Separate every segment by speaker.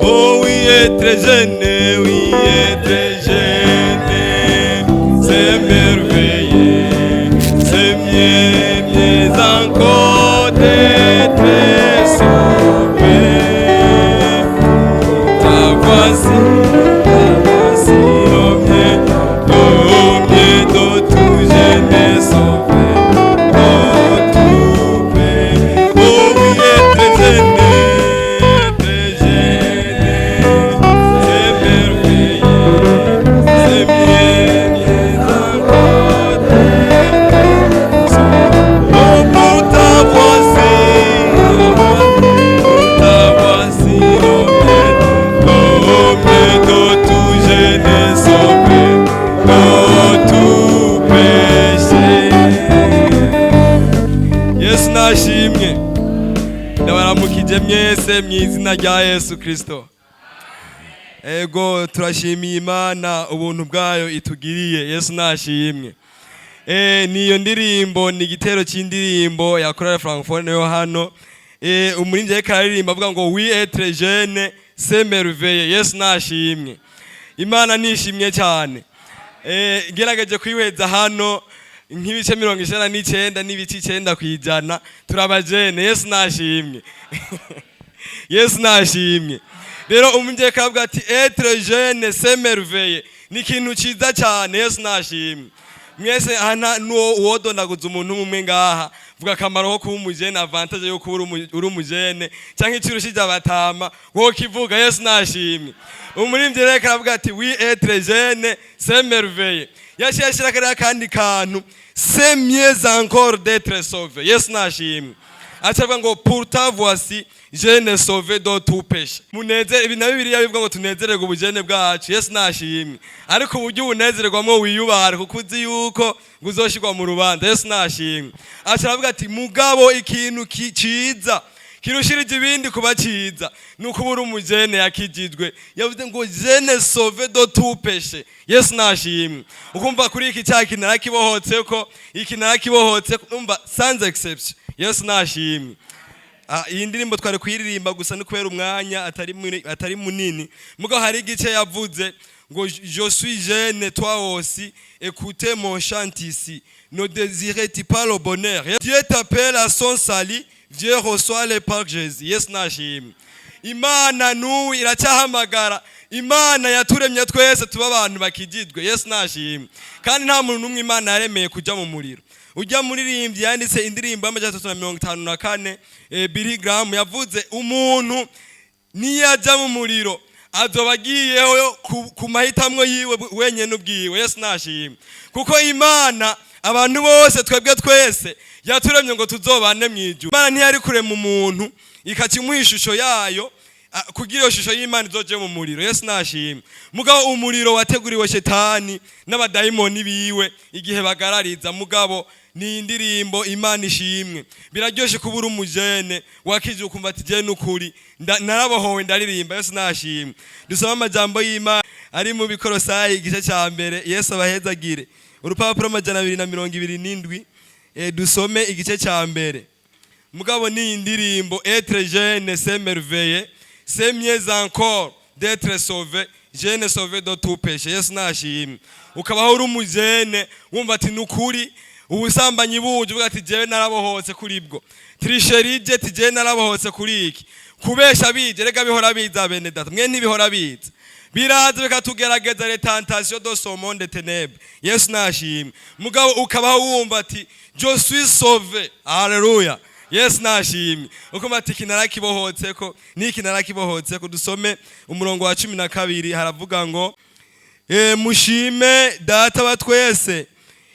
Speaker 1: Oh oui, être jeune, oui, être jeune, c'est merveilleux, c'est mieux, mieux encore d'être sauvé. Ta voici le mieux de tout jeune sauvé, de tout péché. Oh oui, être jeune, c'est merveilleux, c'est mieux, mieux encore d'être sauvé. Oh, pour ta voici, pour ta voici le mieux de tout jeune sauvé, de tout péché. Yesu nashimwe. Ndabaramukije mwese mu izina rya Yesu Kristo. Ego, turashimiye Imana ubuntu bwayo itugiriye. Yesu nashimwe. Niyo ndirimbo ni igitero cy'indirimbo ya Chorale Francophone yo hano. Umuririmbyi ariko araririmba avuga ngo: "Oui, être jeune, c'est merveilleux." Yesu nashimwe. Imana nishimye cyane. Ngerageje kwihweza hano, nk'ibice 99.9% turabajene. Yesu nashimwe, Yesu nashimwe. Rero umuvyeyi akavuga ati: "Être jeune, c'est merveilleux", ni ikintu ciza cyane. Yesu nashimwe. Mwese aha nuwo uwodondaguza umuntu umwe ngaha, vuga akamaro ko kuba umujene, avantage yo kuba uri umujene, cyangwa icyo urushije abatama, wokivuga. Yesu nashimwe. Umuririmbyi rero aravuga ati: "Oui, être jeune, c'est merveilleux." Yaciye ashyira kariya kandi kantu: "C'est mieux encore d'être sauvé." Yesu nashimwe. Aca avuga ngo: "Pourtant voici jeune sauvé de tout péché." Munezere, ibi na Bibiliya bivuga ngo tunezererwe ubujene bwacu. Yesu nashimwe. Ariko uburyo ubunezererwamo wiyubahare, kuko uzi yuko ngo uzoshirwa mu rubanza. Yesu nashimwe. Aca aravuga ati: "Mugabo ikintu ciza kirushirije ibindi kuba ciza ni ukuba uri umujene yakijijwe." Yavuze ngo: "Jeune sauvé de tout péché." Yesu nashimwe. Ukumva kuri iki cyaha, iki narakibohotse ko, iki narakibohotse, umva, sans exception. Yesu nashimwe. Ah, iyi ndirimbo twari kuyiririmba gusa ni kubera umwanya atari munini. Mugabo hari igice yavuze ngo: "Je suis jeune, toi aussi, écoutez mon chant ici. Ne désirais-tu pas le bonheur? Dieu t'appelle à son salut, viens, reçois-le par Jésus." Yesu nashimwe. Imana n'ubu iracyahamagara. Imana yaturemye twese tuba abantu bakijijwe. Yesu nashimwe. Kandi nta muntu n'umwe Imana yaremeye kujya mu muriro. Ujya muririmbyi yanditse indirimbo y'354, Billy Graham, yavuze umuntu niyo ajya mu muriro azoba agiyeho ku mahitamwo yiwe wenyine ubwiwe. Yesu nashimwe. Kuko Imana abantu bose, twebwe twese, yaturemye ngo tuzobane mu ijuru. Imana ntiyari kurema umuntu ikakimuha ishusho yayo, kugira iyo shusho y'Imana izoje mu muriro. Yesu nashimwe. Mugabo umuriro wateguriwe Shetani n'abadayimoni biwe igihe bagarariza. Mugabo ni indirimbo, Imana ishimwe. Biraryoshe kuba uri umujene wakije, ukumva ati: "Je nukuri narabohowe, ndaririmba." Yesu nashimwe. Dusome amajambo y'Imana ari mu Bikorosayi, igice cya mbere. Yesu abahezagire. Urupapuro 227, dusome igice cya mbere. Mugabo ni indirimbo: être jeune, c'est merveilleux, c'est mieux encore d'être sauvé, jeune sauvé de tout péché. Yesu nashimwe. Ukabaho uri umujene wumva ati: "Nukuri ubusambanyi buje", uvuga ati: "Jewe narabohotse kuri bwo." Tricherie ije, ati: "Jewe narabohotse kuri iki." Kubesha bije, rega bihora biza, bene data mwe, ntibihora biza? Biraza bikatugerageza, les tentations de ce monde ténèbres. Yesu nashimwe. Mugabo ukabaho wumva ati: "Je suis sauvé." Haleluya, Yesu nashimwe. Ukumva ati: "Iki narakibohotseko, n'iki narakibohotseko." Dusome umurongo wa 12. Haravuga ngo: "Mushime Data wa twese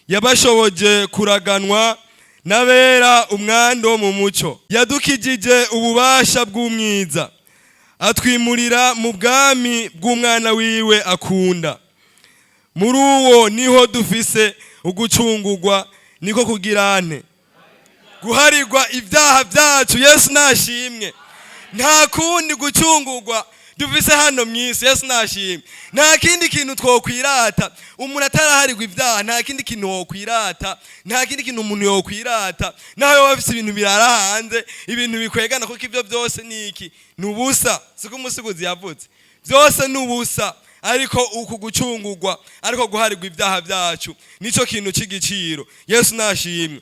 Speaker 1: yabashoboje kuraganwa n'abera umwando wo mu muco. Yadukijije ububasha bw'umwiza, atwimurira mu bwami bw'umwana wiwe akunda. Muri uwo niho dufise ugucungurwa, niko kugirane guharirwa ibyaha byacu." Yesu nashimwe. Nta kundi gucungurwa Dufise hano mw'isi. Yesu nashimwe. Nta kindi kintu twokwirata umuntu ataraharirwa ibyaha. Nta kindi kintu wokwirata, nta kindi kintu umuntu yokwirata, naho yoba afise ibintu birara hanze, ibintu bikwegana, kuko ibyo byose ni iki? Ni ubusa. Siko umusiguzi yavuze, byose ni ubusa. Ariko uku gucungurwa, ariko guharirwa ibyaha byacu, nico kintu cy'igiciro. Yesu nashimwe.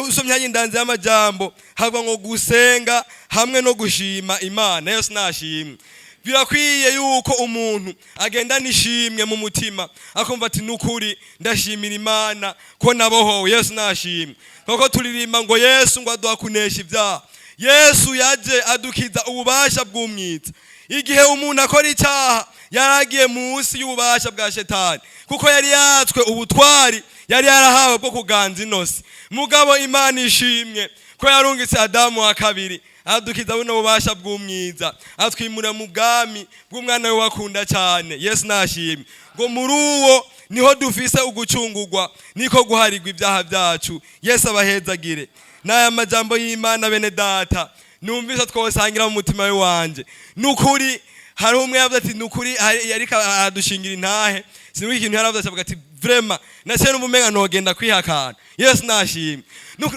Speaker 1: Usomye hanyuma indanzi y'amajambo, hava ngo gusenga hamwe no gushima Imana. Yesu nashimwe. Birakwiye yuko umuntu agenda nishimwe mu mutima, akumva ati: "Nukuri ndashimira Imana ko nabohowe." Yesu nashimwe. Kuko turirimba ngo Yesu ngo aduha kunesha ibyaha. Yesu yaje adukiza ububasha bw'umwiza. Igihe umuntu akora icyaha, yaragiye munsi y'ububasha bwa Shetani, kuko yari yatswe ubutwari yari yarahawe bwo kuganza inosi. Mugabo Imana ishimwe ko yarungitse Adamu wa kabiri, adukiza buno bubasha bw'umwiza, atwimura mu bwami bw'umwana we wakunda cyane. Yesu nashimwe. Ngo muri uwo niho dufise ugucungurwa, niko guharirwa ibyaha byacu. Yesu abahezagire. N'aya majambo y'Imana, bene data, numvise twosangira mu mutima we wanje. Nukuri hari umwe yavuze ati: "Nukuri yariko aradushingira intahe." Sinzi ikintu yaravuze, avuga ati: "Vraiment naciye numva umenga nogenda kwihakana." Yesu nashimwe.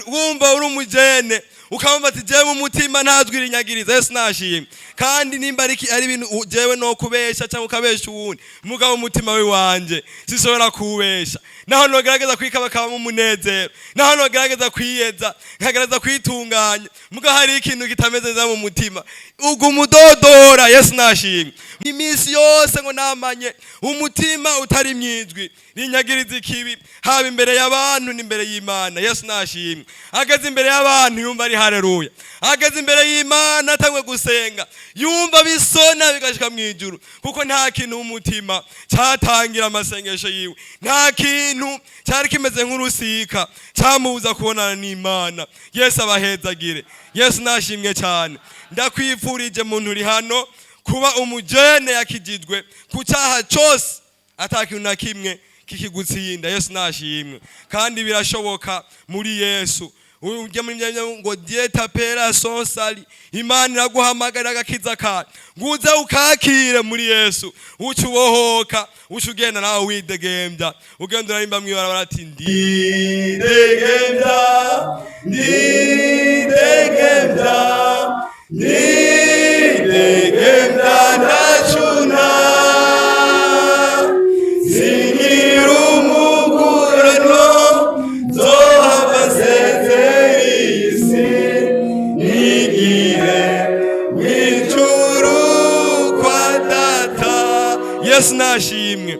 Speaker 1: Wumva uri umujene, ukamva ati: "Jewe mu mutima ntazwirinyagiriza." Yesu nashimwe. Kandi nimba ari ibintu jewe no kubesha cyangwa ukabesha uwundi, mugabo umutima we wanje sishobora kuwubesha. Naho nogerageza kwikabakabamo umunezero, naho nogerageza kwiyeza, nkagerageza kwitunganya, mugabo hari ikintu kitameze neza mu mutima, uguma udodora. Yesu nashimwe. Iminsi yose ngo namanye umutima utari mwijwi rinyagiriza ikibi, haba imbere y'abantu n'imbere y'Imana. Yesu nashimwe. Ageze imbere y'abantu yumva ari haleluya, ageze imbere y'Imana atangwe gusenga yumva bisona bigashika mu ijuru, kuko nta kintu umutima cyatangira amasengesho yiwe, nta kintu cyari kimeze nk'urusika cyamubuza kubonana n'Imana. Yesu abahezagire. Yesu nashimwe cyane. Ndakwifurije, muntu uri hano, kuba umujene yakijijwe ku cyaha cyose, ata kintu na kimwe kikigutsinda. Yesu nashimwe. Kandi birashoboka muri Yesu. Ujya muri myanya ngo Dieu t'appelle son salut, Imana iraguhamagarira agakiza kawe, nguze ukakire muri Yesu, uca ubohoka, uca ugenda nawe widegembya, ugenda urarimba mw'ibarabara ati: "Ndidegembya, ndidegembya, ndidegembya, ndacuna singira umugurano, nzohava nsezera iyi si, nigire mw'ijuru kwa Data." Yesu nashimwe.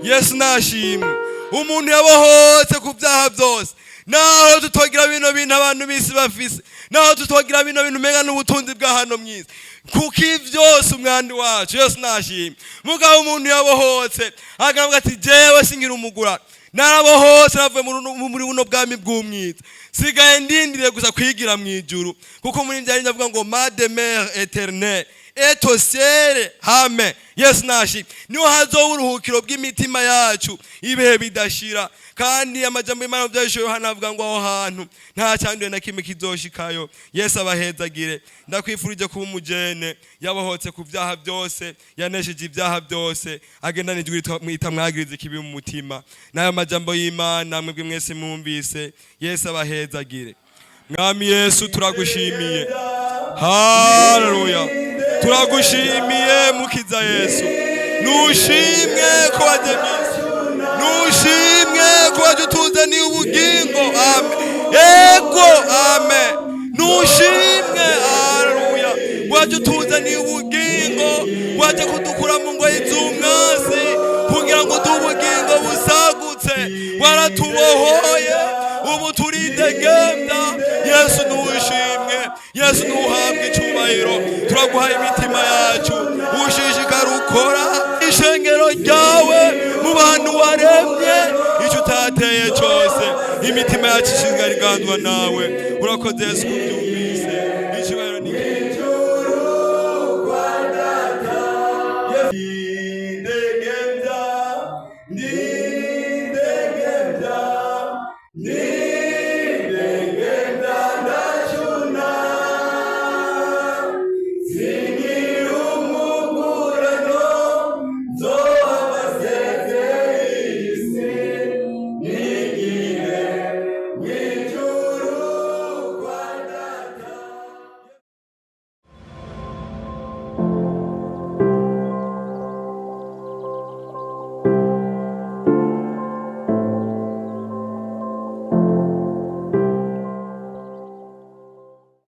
Speaker 1: Yesu nashimwe. Umuntu yabohotse ku byaha byose, naho tutogira bino bintu abantu b'isi bafise, naho tutogira bino bintu umenga n'ubutunzi bwa hano mw'isi, kuko ivyose umwandi wacu. Yesu nashimwe. Mugabo umuntu yabohotse akavuga ati: "Jewe singira umugurano, narabohotse, navuye muri buno bwami bw'umwiza, sigaye ndindiriye gusa kwigira mu ijuru." Kuko muri byari ndavuga ngo: "Ma demeure éternelle est au ciel." Amen. Yesu nashimwe. Niho hazoba uburuhukiro bw'imitima yacu ibihe bidashira. Kandi amajambo y'Imana byahishwe Yohana avuga ngo aho hantu nta cyanduye na kimwe kizoshikayo. Yesu abahezagire. Ndakwifurije kuba umujene yabohotse ku byaha byose, yanesheje ibyaha byose, agendana ijwi ritamwagiriza ikibi mu mutima. N'ayo majambo y'Imana, mwebwe mwese mwumvise, Yesu abahezagire. Mwami Yesu, turagushimiye. Haleluya. Turagushimiye, Mukiza Yesu. Nushimwe ko waje mw'isi, nushimwe ko waje utuzaniye ubugingo. Amen. Ego, amen. Nushimwe. Haleluya. Waje utuzaniye ubugingo, waje kudukura mu ngoyi z'umwansi kugira ngo uduhe ubugingo busagutse. Waratubohoye, ubu turidegembya. Yesu nushimwe. Yesu nuhabwe icyubahiro. Turaguhaye imitima yacu, ushishikara ukora ishengero ryawe mu bantu waremye. Icyo utateye cyose, imitima yacu ishishikara igandwa nawe. Urakoze Yesu kubyumvise.